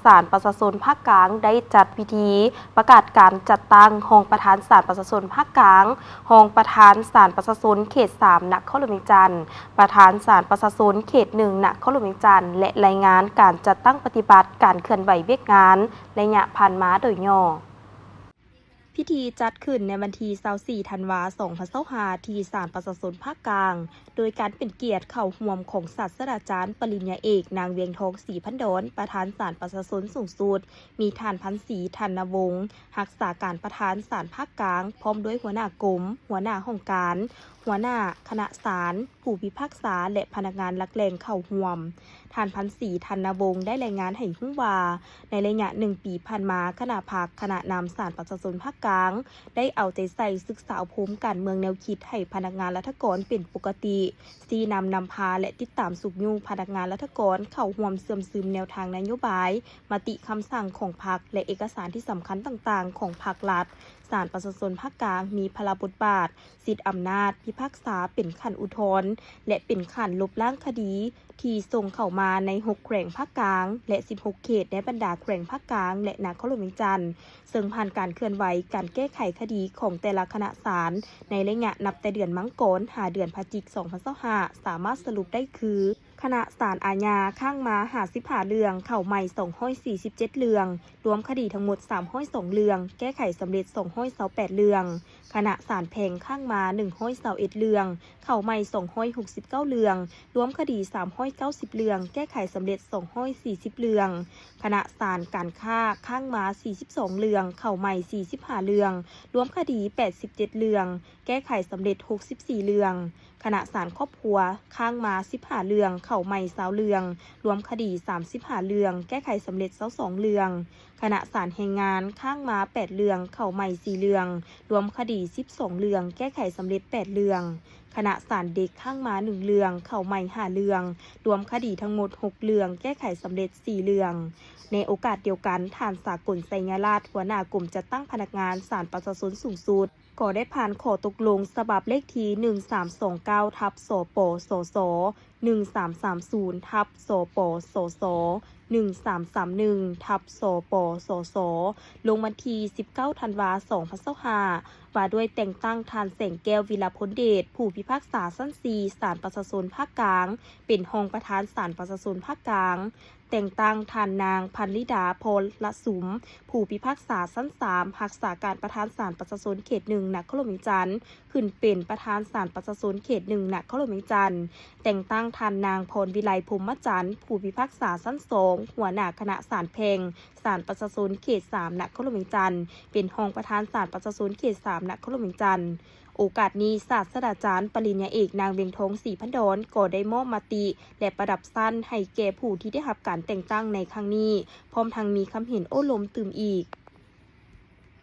ສານປະຊາຊົນພາກກາງ ໄດ້ຈັດພິທີປະກາດການຈັດຕັ້ງຮອງປະທານສານປະຊາຊົນພາກກາງ, ຮອງປະທານສານປະຊາຊົນເຂດສາມນະຄອນຫຼວງວຽງຈັນ, ປະທານສານປະຊາຊົນເຂດໜຶ່ງນະຄອນຫຼວງວຽງຈັນ ແລະ ລາຍງານການຈັດຕັ້ງປະຕິບັດການເຄື່ອນໄຫວວຽກງານໄລຍະຜ່ານມາໂດຍຫຍໍ້. ພິທີຈັດຂຶ້ນໃນວັນທີຊາວສີ່ທັນວາ ສອງພັນຊາວຫ້າ ທີ່ສານປະຊາຊົນພາກກາງ, ໂດຍການເປັນກຽດເຂົ້າຮ່ວມຂອງສາດສະດາຈານປະລິນຍາເອກ ນາງ ວຽງທອງ ສີພັນດອນ ປະທານສານປະຊາຊົນສູງສຸດ, ມີທ່ານ ພັນສີ ທັນນະວົງ ຮັກສາການປະທານສານພາກກາງ, ພ້ອມດ້ວຍຫົວໜ້າກົມ, ຫົວໜ້າຫ້ອງການ, ຫົວໜ້າຄະນະສານ, ຜູ້ພິພາກສາ ແລະ ພະນັກງານຫຼັກແຫຼ່ງເຂົ້າຮ່ວມ. ທ່ານ ພັນສີ ທັນນະວົງ ໄດ້ລາຍງານໃຫ້ຮູ້ວ່າ, ໃນໄລຍະໜຶ່ງປີຜ່ານມາ, ຄະນະພັກ, ຄະນະນຳສານປະຊາຊົນພາກກາງ ໄດ້ເອົາໃຈໃສ່ສຶກສາອົບຮົມການເມືອງແນວຄິດໃຫ້ພະນັກງານລັດຖະກອນເປັນປົກກະຕິ, ຊີ້ນຳນຳພາ ແລະ ຕິດຕາມຊຸກຍູ້ພະນັກງານລັດຖະກອນເຂົ້າຮ່ວມເຊື່ອມຊຶມແນວທາງນະໂຍບາຍ, ມະຕິຄຳສັ່ງຂອງພັກ ແລະ ເອກະສານທີ່ສຳຄັນຕ່າງໆຂອງພັກລັດ. ສານປະຊາຊົນພາກກາງມີພາລະບົດບາດ, ສິດອຳນາດພິພາກສາເປັນຂັ້ນອຸທອນ ແລະ ເປັນຂັ້ນລົບລ້າງຄະດີທີ່ສົ່ງເຂົ້າມາໃນຫົກແຂວງພາກກາງ ແລະ ສິບຫົກເຂດໃນບັນດາແຂວງພາກກາງ ແລະ ນະຄອນຫຼວງວຽງຈັນ, ເຊິ່ງຜ່ານການເຄື່ອນໄຫວການແກ້ໄຂຄະດີຂອງແຕ່ລະຄະນະສານໃນໄລຍະນັບແຕ່ເດືອນມັງກອນຫາເດືອນພະຈິກ ສອງພັນຊາວຫ້າ ສາມາດສະຫຼຸບໄດ້ຄື, ຄະນະສານອາຍາຄ້າງມາຫ້າສິບຫ້າເລື່ອງ, ເຂົ້າໃໝ່ສອງຮ້ອຍສີ່ສິບເຈັດເລື່ອງ, ລວມຄະດີທັງໝົດສາມຮ້ອຍສອງເລື່ອງ, ແກ້ໄຂສຳເລັດສອງຮ້ອຍຊາວແປດເລື່ອງ. ຄະນະສານແພ່ງຄ້າງມາໜຶ່ງຮ້ອຍຊາວເອັດເລື່ອງ, ເຂົ້າໃໝ່ສອງຮ້ອຍຫົກສິບເກົ້າເລື່ອງ, ລວມຄະດີສາມຮ້ອຍເກົ້າສິບເລື່ອງ, ແກ້ໄຂສຳເລັດສອງຮ້ອຍສີ່ສິບເລື່ອງ. ຄະນະສານການຄ້າຄ້າງມາສີ່ສິບສອງເລື່ອງ, ເຂົ້າໃໝ່ສີ່ສິບຫ້າເລື່ອງ, ລວມຄະດີແປດສິບເຈັດເລື່ອງ, ແກ້ໄຂສຳເລັດຫົກສິບສີ່ເລື່ອງ. ຄະນະສານຄອບຄົວຄ້າງມາສິບຫ້າເລື່ອງ, ເຂົ້າໃໝ່ຊາວເລື່ອງ, ລວມຄະດີສາມສິບຫ້າເລື່ອງ, ແກ້ໄຂສຳເລັດຊາວສອງເລື່ອງ. ຄະນະສານແຮງງານຄ້າງມາແປດເລື່ອງ, ເຂົ້າໃໝ່ສີ່ເລື່ອງ, ລວມຄະດີສິບສອງເລື່ອງ, ແກ້ໄຂສຳເລັດແປດເລື່ອງ. ຄະນະສານເດັກຄ້າງມາໜຶ່ງເລື່ອງ, ເຂົ້າໃໝ່ຫ້າເລື່ອງ, ລວມຄະດີທັງໝົດຫົກເລື່ອງ, ແກ້ໄຂສຳເລັດສີ່ເລື່ອງ. ໃນໂອກາດດຽວກັນ, ທ່ານ ສາກົນ ໄຊຍະລາດ ຫົວໜ້າກົມຈັດຕັ້ງພະນັກງານສານປະຊາຊົນສູງສຸດ ກໍໄດ້ຜ່ານຂໍ້ຕົກລົງສະບັບເລກທີໜຶ່ງສາມສອງເກົ້າ ທັບ ສປສສ, ໜຶ່ງສາມສາມສູນ ທັບ ສປສສ, ໜຶ່ງສາມສາມໜຶ່ງ ທັບ ສປສສ ລົງວັນທີສິບເກົ້າທັນວາ ສອງພັນຊາວຫ້າ ວ່າດ້ວຍແຕ່ງຕັ້ງທ່ານ ແສງແກ້ວ ວິລະພົນເດດ ຜູ້ພິພາກສາຊັ້ນສີ່ ສານປະຊາຊົນພາກກາງ ເປັນຮອງປະທານສານປະຊາຊົນພາກກາງ. ແຕ່ງຕັ້ງທ່ານນາງ ພັນລິດາ ພອນລະສຸມ ຜູ້ພິພາກສາຊັ້ນສາມ ຮັກສາການປະທານສານປະຊາຊົນເຂດໜຶ່ງ ນະຄອນຫຼວງວຽງຈັນ ຂຶ້ນເປັນປະທານສານປະຊາຊົນເຂດໜຶ່ງ ນະຄອນຫຼວງວຽງຈັນ. ແຕ່ງຕັ້ງທ່ານນາງ ພອນວິໄລ ພົມມະຈັນ ຜູ້ພິພາກສາຊັ້ນສອງ ຫົວໜ້າຄະນະສານແພ່ງສານປະຊາຊົນເຂດສາມ ນະຄອນຫຼວງວຽງຈັນ ເປັນຮອງປະທານສານປະຊາຊົນເຂດສາມ ນະຄອນຫຼວງວຽງຈັນ. ໂອກາດນີ້ ສາດສະດາຈານປະລິນຍາເອກ ນາງ ວຽງທອງ ສີພັນດອນ ກໍໄດ້ມອບມະຕິ ແລະ ປະດັບຊັ້ນໃຫ້ແກ່ຜູ້ທີ່ໄດ້ຮັບການແຕ່ງຕັ້ງໃນຄັ້ງນີ້, ພ້ອມທັງມີຄຳເຫັນໂອ້ລົມຕື່ມອີກ.